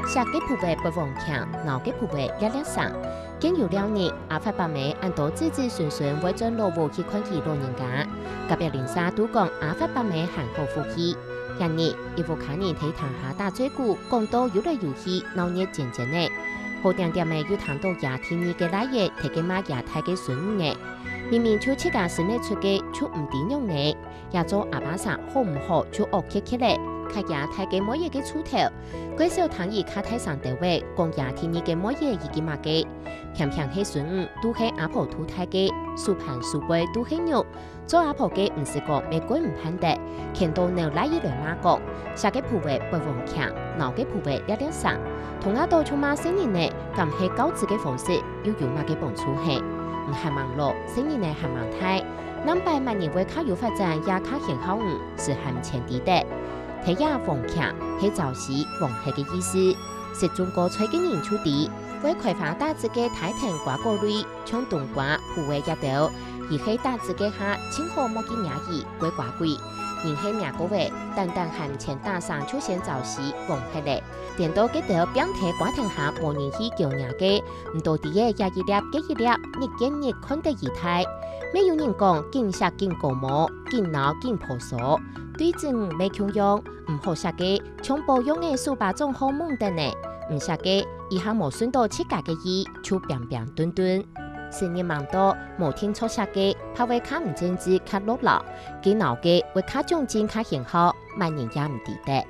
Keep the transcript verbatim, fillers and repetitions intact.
惜个鋪仔發黃腔，鬧个鋪仔咧咧聲。見有尞日，阿發伯姆恁多子子孫孫會轉老屋去看佢老人家。隔壁鄰舍都講阿發伯姆還好福氣。這日，一屋下人在廳下打嘴鼓，講到有來有去，鬧熱煎煎呢。好恬恬仔又聽到厥第二个倈仔在該罵厥大个孫女仔。明明就自家生仔出个，就毋知仰仔。 厥做阿爸儕好毋好就惡極極咧，㧡厥大个妹仔个臭頭。過少聽佢較大聲兜仔講厥第二个妹仔已經麼个，偏偏係孫女都係阿婆渡大个，手盤手背都係肉。做阿婆个毋使講乜慣毋盼得，牽到孬倈仔來罵講，惜个鋪仔發黃腔，鬧个鋪仔咧咧聲。同啊到就罵細人仔，敢係教子个方式，又有麼个幫助係？你還吂老，細人仔還吂大， 南擺麼人會較有發展也較顯孝你，斯還毋曾知得。第一黃腔係朝夕黃黑个意思，食種果菜个人就知，會開花打子个大藤瓜果類，像冬瓜、苦瓜這兜，佢係打子該下盡好莫去惹佢，會瓜鬼。人係惹過仔，單單還毋曾打生就先朝夕黃黑咧。顛倒該兜摒在瓜藤下無人去撟惹个，毋多知仔這一粒該一粒，日見日看得佢大。 乜有人講：「緊惜緊高毛，緊鬧緊婆娑。」對子女乜共樣，毋好惜个，像寶樣仔手把掌好摸等呢；毋惜个，一下無順到自家个意，就拚拚頓頓。時日吂到，無定著惜个，怕會較毋正直較落桡；該鬧个會較長進較顯孝，麼人也毋知得。